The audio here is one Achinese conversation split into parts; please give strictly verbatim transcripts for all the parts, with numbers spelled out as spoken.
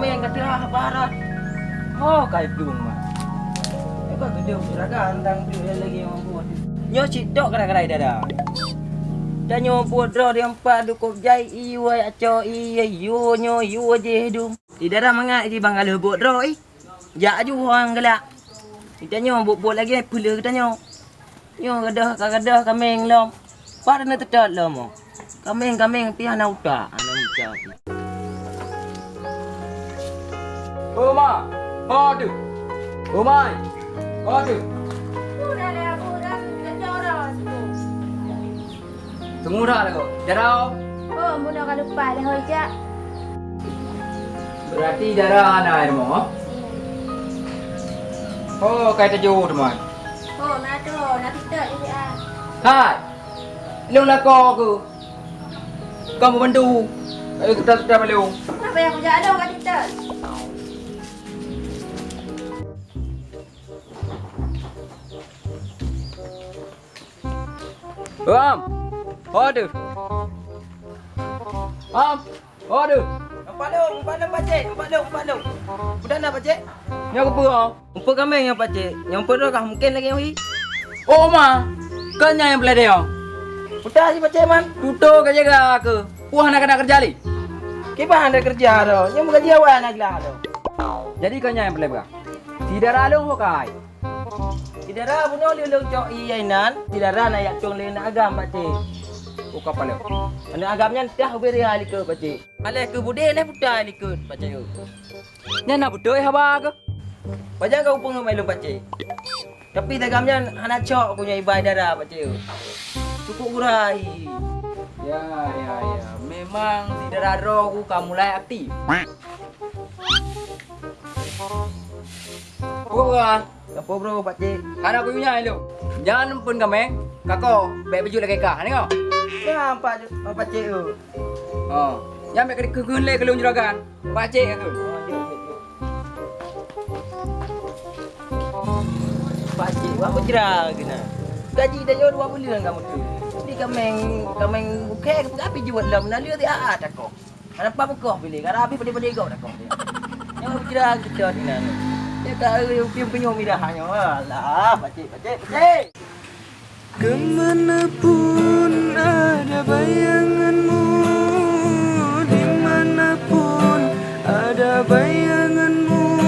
Nyang ka teuhah barat. Ho kai plueng mat. Nyoe ka geudong juragan tang deuh lagèe nyang buet. Nyoe cit tok kadang-kadang dada. Tanyoe buet droe di empat dukôb jai, i wai aco, i yue nyoe, yue jih dum. Di dara mangat jih bang ka lheueh buet droe, i. Jak aju ho nyang galak. Di tanyoe buet-buet lagèe peuleueh geutanyoe. Nyoe gadôh ka gadôh kaméng lom. Pat na teutot lom oh. Kaméng-kaméng pih hana utak, hana utak pih. Oh ma, ho deuh. Oh mai, ho deuh. Teungura lagoe. Dara oh. Oh, bunoe ka lupa lé hôi jak. Berarti dara hana air mo? Iya. Oh, kai tajôh teuma. Oh, na tu, na teutot di siat. Hai. Lôn lakoe keuh. Kon peubantu. Ayo sudah-sudah balong. Kenapa yang kujak lôn kat situ? Am. Ho deuh. Am. Ho deuh. Nampak lôn, nampak lôn, Pakcik. Nampak lôn, nampak lôn. Udah na, Pakcik? Nyoe keupeue, oh? Umpeu kaméng nyoe, Pakcik. Nyoe umpeu droe kah mungken lagèe nyoe hi? Oh, ma. Kon nyan nyang peulai deh, oh. Udah si Pakcik, man. Tutoe ka jaga keuh. Wah, hana keuneuk keureuja lé. Kiban hana keureuja droe. Nyoe meugaji awai hana glah droe. Jadi kon nyan nyang peulai peugah. Si dara lôn ho kai. Di dara bunoe lé lôn cok ié inan, di dara na yak cong lé na agam, Pakcik. Buka pala. Aneuk agam nyan dah ubé ria likot, Pakcik. Aléh keu budé lé buta likot, Pakcik. Nyan na beutôi haba keuh? Pajan ka upeungeuet mai lôn, Pakcik. Tapi si agam nyan hana cok ku nyoe iba dara, Pakcik. Cukup gura hi. Ya, ya, ya. Memang si dara droe ku ka mulai aktif. Buka, buka. Gapo bro, Pakcik? Hana kuyue nyan lôn. Nyan phôn kaméng, kako, bèk beujeuet lagèe kah, deungö? Nyan, Pak, Pakcik tu. Oh, nyan bèk keu-, keu-, keu lé keu lôn juragan. Pakcik ka keu. Oh, jeuet, jeuet, jeuet. Pakcik, wah, peujra keunan. Gaji tanyoe dua buleuen kamoe tu. Di kaméng, kaméng bukée, api jeuet lom, na lheueh di a-a tako. Hana pah beukoh piléh, ka habéh padé-padé gob dah koh. Nyoe kira kita di nan. Dia ka pium-pium mirah nyoe. Alah, Pakcik, Pakcik, Pakcik. Kemanapun ada bayanganmu, dimanapun ada bayanganmu,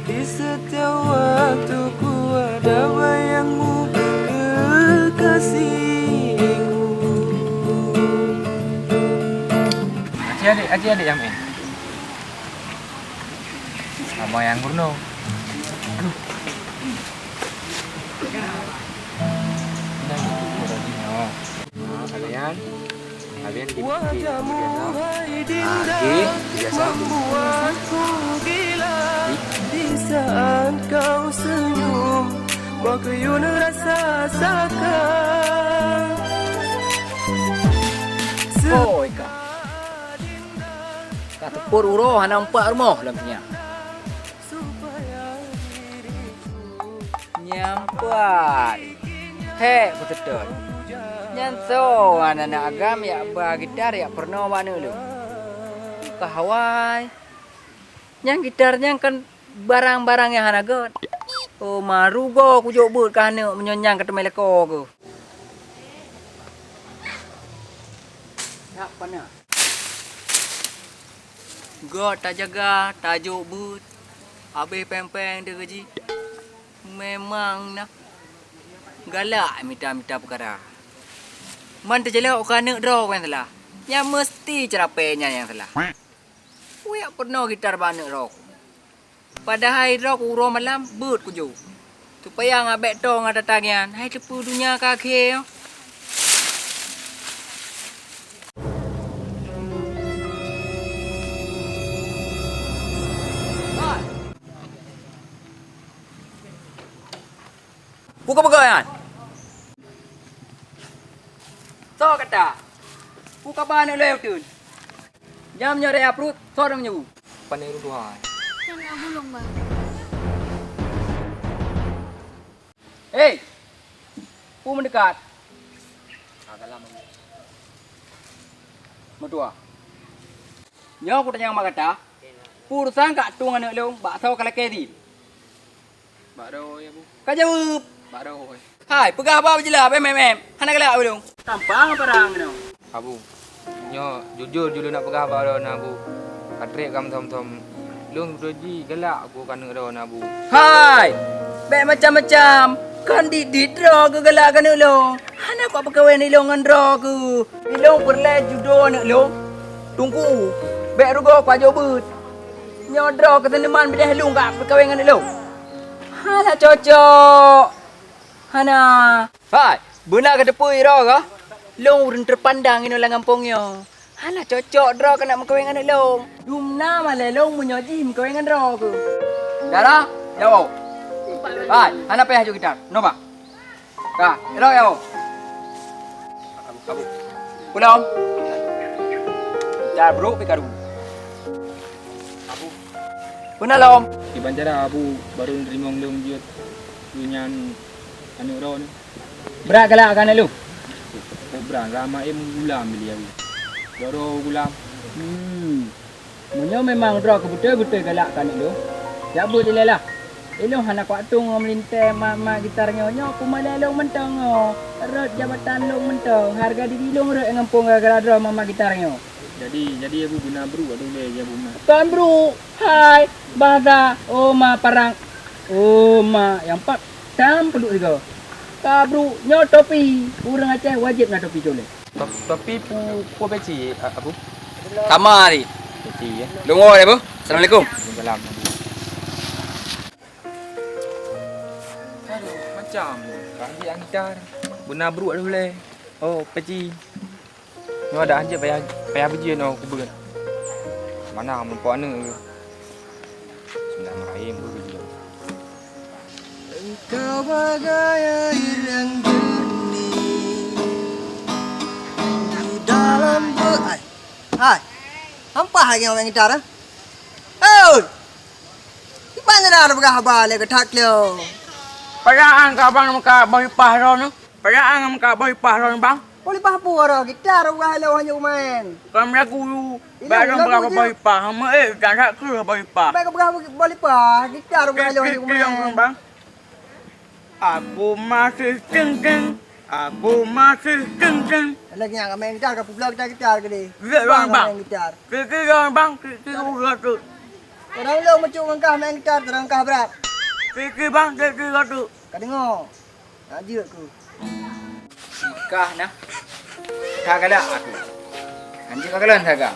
di setiap waktuku ada bayangmu, kekasihku. Aci adik, aci adik yang main. Abang yang Bruno. Aduh. Nah, kalian. Kalian di, di, kemudian, ah, di, biasa. Di saat kau senyum, kau kuyun rasa sakit. Oi, Kak. Ka teupot uroe hana meupat rumoh lom nyan. Nyang pat. Hék, kuteutôt. Nyan soe aneuk-aneuk agam yak ba gitar yak peurunoe bak aneuk lôn. Ka hawai. Nyang gitar nyan kan barang-barang nyang hana göt. Oh, ma rugoe kujok beuet keu aneuk meunyoe nyan ka teumé lakoe keuh. That panas. Göt tajaga, tajok beuet, habéh péng-péng teuh gaji. Memang na galak mita-mita peukara. Man teujalok keu aneuk droe nyang salah. Nyan meuseuti ceurapée nyan nyang salah. Kuyak peurunoe gitar bak aneuk droe. Padahai droe uroe malam beuet kujok, supaya ngat bèk toe ngon tatang nyan, hai teupeu donya ka akhé nyoe. Peue kapeugah nyan? Soe gata? Peue kaba aneuk lôn uteuen? Nyang meunyoe raya pruet, soe nyang meunyoe? Pane ureueng tuha. Nyan na gulong, Bang. Hei! Peue meudeukat? Meutuah. Nyoe kutanyong bak gata. Peue urusan kak tueng aneuk lôn, bak soe ka lakée di? Bak droe, Abu. Ka jaweueb. Bak droe. Hai, peugah haba beujeulaih, beuem-em. Hana galak ulôn. Tampang parang nyoe. Abu, nyoe jujur-jujur lôn nak peugah haba droe nyoe, Abu. Ka treb ka meuthom-thom. Lôn beutôi jih galak ku keu aneuk droe nyoe, Abu. Hai! Bék macam-macam. Kon dit-dit droe keuh galak keu aneuk lôn. Hana kupeukawén ilôn ngon droe keuh. Ilôn peureulée judoe aneuk lôn. Teungku, bék rugoe kupajoh beuet. Nyoe droe keuh seuneman beudeh lôn ka peukawén ngon aneuk lôn. Hana cocok. Hana. Hai, beuna kateupeue droe kah? Lôn ureuëng teupandang inoe lam gampông nyoe. Hana cocok droe keuh nak meukawen ngon aneuk lôn. Dumna malée lôn meunyoe jih meukawen ngon droe keuh. Dara, jaweueb. Hai, hana payah jok gitar. Noba. Ka, droe jaweueb. Pulang. Gitar brok pih karu. Abu. Peue na lom? Kiban cara Abu baru neuteurimong lôn jeuet keu nyan aneuk droe nyoe. Brat galak keu aneuk lôn? Kok brat, ramai meugulam bili Abu. Droe-droe gulam. Hmm. Meunyoe memang droe keuh beutôi-beutôi galak keu aneuk lôn, jak beuet ilée lah. Ilôn hana kuat tueng ngon meulintée mat-mat gitar nyoe. Nyoe peumalée lôn mantong nyoe. Rot jabatan lôn mantong. Hareuga diri lôn rot ngon phon gara-gara droe mat-mat gitar nyoe. Jadi, jadi Abu beuna brok ateueh ulée jih Abu meunan? Kon brok, hai, basa, oh ma parang, oh ma nyang pat tam peuduek sigoe. Ka brok, nyoe topi, ureuëng Aceh wajéb na topi cot lé. Top-, topi pu-, peue peci, A-, Abu? Sama ni. Peci, ya. Lôn woe, Abu. Assalamualaikum. Waalaikumsalam, Abu. Aduh, macam. Kaki yang gitar. Beuna brok ateueh ulée. Oh, peci. Nyoe adak hanjeuet payah, payah beujeuet nyoe keu beuet. Mana meulumpoe aneuk. Bismillahirrahmanirrahim, beubeujeuet. Engkau bagai air yang jernih di dalam be-, hai. Hai. Hampa hai nyoe main gitar, ah? Hei! Kiban cara peugah haba lé keu that kleu. Padahai ka abang meukat boh ipah droe nyoe. Padahai meukat boh ipah droe nyoe, bang. Boh ipah peue droe, gitar uroe lôn hana kumaén. Kon meulagu, bak lôn peugah boh ipah, meuék that-that kheueh boh ipah. Bèk kapeugah boh ipah, gitar uroe lôn hana kumaén. Bang. Aku masih cengkeng, aku masih cengkeng. Lagi nyang ka main gitar, ka peubloe gitar-gitar keudeh. Bang, bang. Main gitar. Kiki, bang, bang, kiki, bang, tu. Orang lôn meucuk ngon kah main gitar, terang kah brat. Kiki, bang, kiki, bang, tu. Ka deungoe. Nak jeuet ku. Sikah nah. Ka galak aku. Hanjeuet ka galak saga.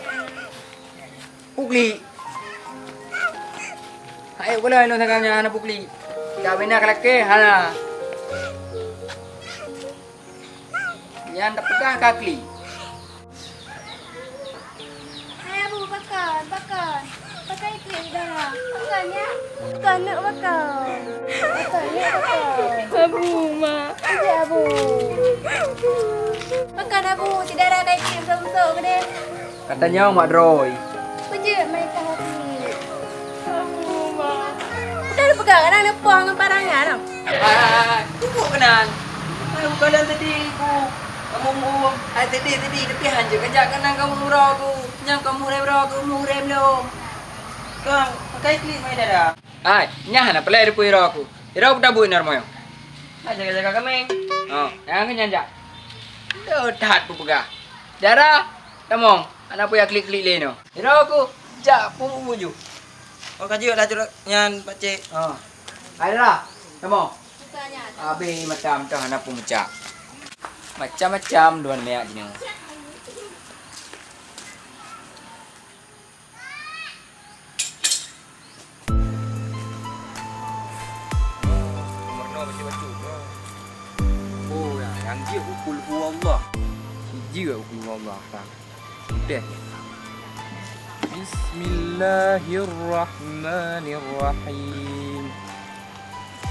Puklik. Hai, ukeue lôn saga nyan hana puklik. Ka bina ka lakée hana. Nyan tapeugah ka klik. Hai Abu, pakon, pakon. Pakon iklik dara. Pakon nyak. Pakon neuk pakon. Pakon nyak pakon. Abu, mak. Aja Abu. Pakon Abu, si dara ka iklik beusok-beusok keudeh. Ka tanyong mak droe. Peujeuet meunikah hati. Abu, ma. Udah dipeugah kan aneuk poh ngon parangan. Hai, hai, hai. Keupeue keunan? Hai, bukan lôn tadi ku. Kamu muom. Hai, tadi, tadi. Tapi hanjeuet kajak keunan kamu uroe ku. Nyang kamu uroe ku, mu uroe lom. Kang, pakai klik mai dada. Hai, nyan hana peulai ripui uroe ku. Uroe ku tabuet na rumoh. Hai, jaga-jaga kameng. Oh, nyang nyan jak. Lo that peugah. Dara, tamong. Hana peue jak klik-klik lé nyoe. Sidroe ku jak peubuet ju. Oh, ka jeuet lah jurot nyan, Pakcik. Ha. Hai, Dara. Tamong. Habéh mata mantong hana peue meucak. Macam-macam dua meujak jinoe. Nomor nol baca-baca. Oh, ya, nyang jeuet Qul Huwallah. Jeuet Qul Huwallah. Udeh. Bismillahirrahmanirrahim.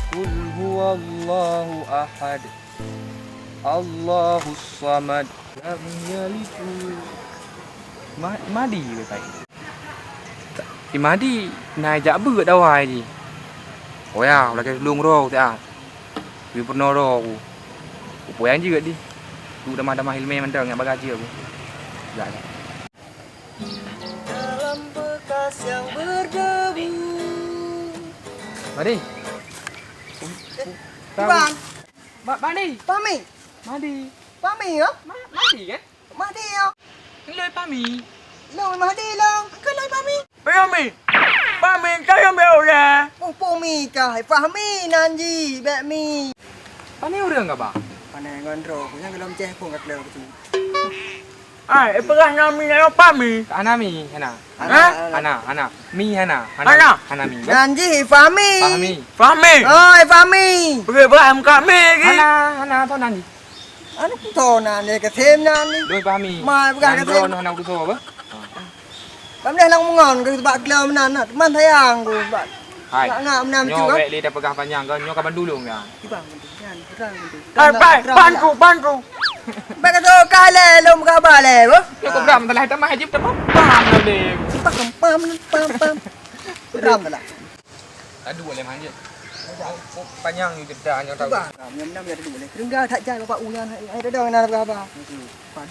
Qul huwallahu ahad. Allahus samad. Lam yalid. Ma-, madi ke saya? Di madi na jak beuet dawai jih. Oh ya, ulakée tulông droe siat. Tapi peurunoe droe ku. Ku poyang jeuet di. Tu damah-damah ilmé mantong nyang bagah jeuet ku. Jak, jak. Dalam bekas yang berge- Mari. Iban. Ma-, Madi. Pami. Madi. Pami ya? Ma-, Madi kan? Madi ya. Loi Pami. Loi Madi lom. Kan loi Pami. Pami. Pami, kaya beu ya. Oh, Pami kah? Fahmi nan ji, bek mi. Pane ureueng ka ba? Pane ngon droe, nyang golom ceh pun ka kleu. Ai, eh, peugah nami nyoe Pami. Hana mi, hana. Hah? Hana, hana. Mi hana. Hana. Hana. Hana mi. Nan jih Fahmi. Fahmi. Fahmi. Oi, Fahmi. Peugah bah muka mi lagi. Hana, hana, tho nan jih. Anu tho nan jih, ke them nan ni. Doi Fahmi. Mai peugah ke them. Nan droe hana urusan apa? Bang deh lang mengon ke bak keulom nan, teman sayang ku bak. Hai. Nak ngak menam nyoe wek lé dah peugah panjang ke, nyoe ka bandulong ya. Ibang bandulong, nyan, terang bandulong. Hai, bai, bantu, bantu. Bak ka tu ka le, lom ka ba le, boh. Yo ko bram telah tamah jip tamah. Pam le. Pam, pam, pam, pam. Bram telah. Aduh, boleh manjat. Panjang ni cerita nyoe tahu. Bah, nyam nam ya dulu boleh. Kerengga tak jai bapak uyan, hai dada ngena apa apa.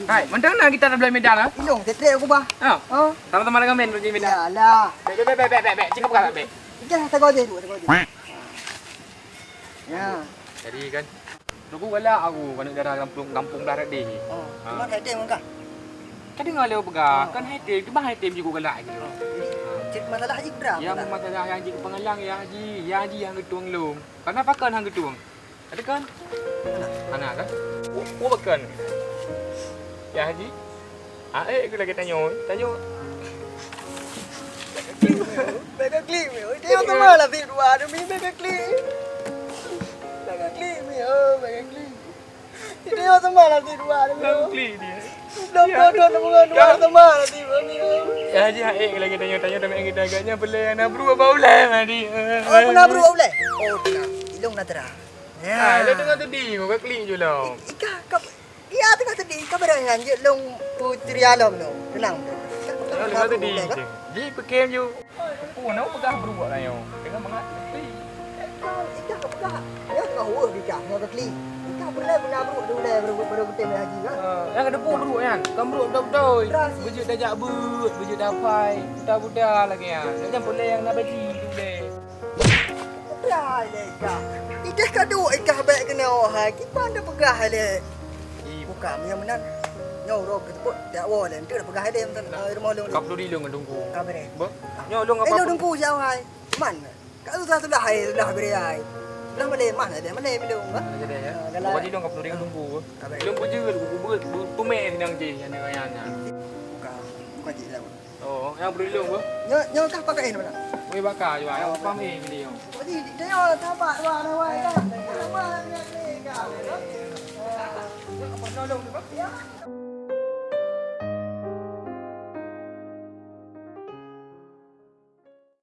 Hai, mantang na kita dah bela medan ah. Ilong tetrek aku bah. Ha. Oh. Sama-sama dengan main pergi medan. Yalah. Bek bek bek bek bek. Cakap apa bek? Dah tak kau je dulu, tak kau je. Ya. Jadi kan, teungku galak aku, keuneuk dara gampông, gampông blah rade. Oh, ha. Cuma hai tem kan? Ka deungoe lé peugah, kan hai tem, cuma hai tem jih galak gitu. Jadi, cit masalah haji berapa? Ya, masalah yang jih pengalang ya haji, ya haji yang geutueng lom. Karena pakon hang geutueng? Ada kan? Mana? Mana kan? Oh, oh pakon. Ya haji. Aék keu lagèe tanyoe, tanyoe. Bèk ka klik, bèk ka klik, bèk ka klik. Tanyoe teuma lah sit dua tu, bèk ka klik. Bèk ka klik, bèk ka klik. Tanyoe teuma lah sit dua tu. Bèk ka klik dia. Belum dua, dua, dua, dua, teuma lah sit dua ni. Ya, ji aék keu lagèe tanyoe, tanyoe teuma kita agaknya boleh anak bru apa ulai mah di. Oh, pernah bru ulai? Oh, tenang. Ilong na terang. Ya. Ah, dia tengah tadi, kau klik je lah. Ika, kau Iya, teungoh teudeh, ka barang nyan jeuet lôn putri alom lôn. Teunang. Teungoh teudeh. Ji peukem ju. Oh, na peugah bruek lah nyoe. Teungoh mangat putri. Ika ka peugah. Ya, teungoh weueh di kah, teungoh ka klik. Ika peureulèe beuna bruek di ulèe baru, baru kutem lé haji kan? Ah, nyang ka deupue bruek nyan. Kon bruek beutôi-beutôi. Beujeuet tajak beuet, beujeuet tapai. Buta-buta lagèe nyan. Nyan peureulèe nyang na baji di ulèe. Peugah lé kah. Ideh ka duek ikah bèk keunoe hai. Kiban tapeugah lé. Buka meunyoe meunan. Nyoe uroe keuteupot jak woe lé. Enteuk tapeugah lé meunan. Nah, rumoh lôn. Ka peuduri lôn ngon Teungku. Ka beureh. Beuh. Nyoe lôn apa? Eh, lôn Teungku siapa hai? Man. Ka susah sudah hai, sudah beureh hai. Sudah malèe man lé, malèe bilong, bah. Ah, jadi ya. Ah, galak. Pokoknya lôn ka peuduri ngon Teungku. Ka beureh. Lôn peujeuet, bu-, bu-, bu-, tumè sidang jih, nyan, nyan, nyan. Buka, buka jih lah. Oh, nyang beureulông beuh? Nyoe, nyoe kah pakai nama? Weh, baka jua, nyang paham eh, video. Jadi, dia nyoe sahabat, wah, wah, kan? Sahabat, kan? Kan? Apa nolong tu, beuh? Ya.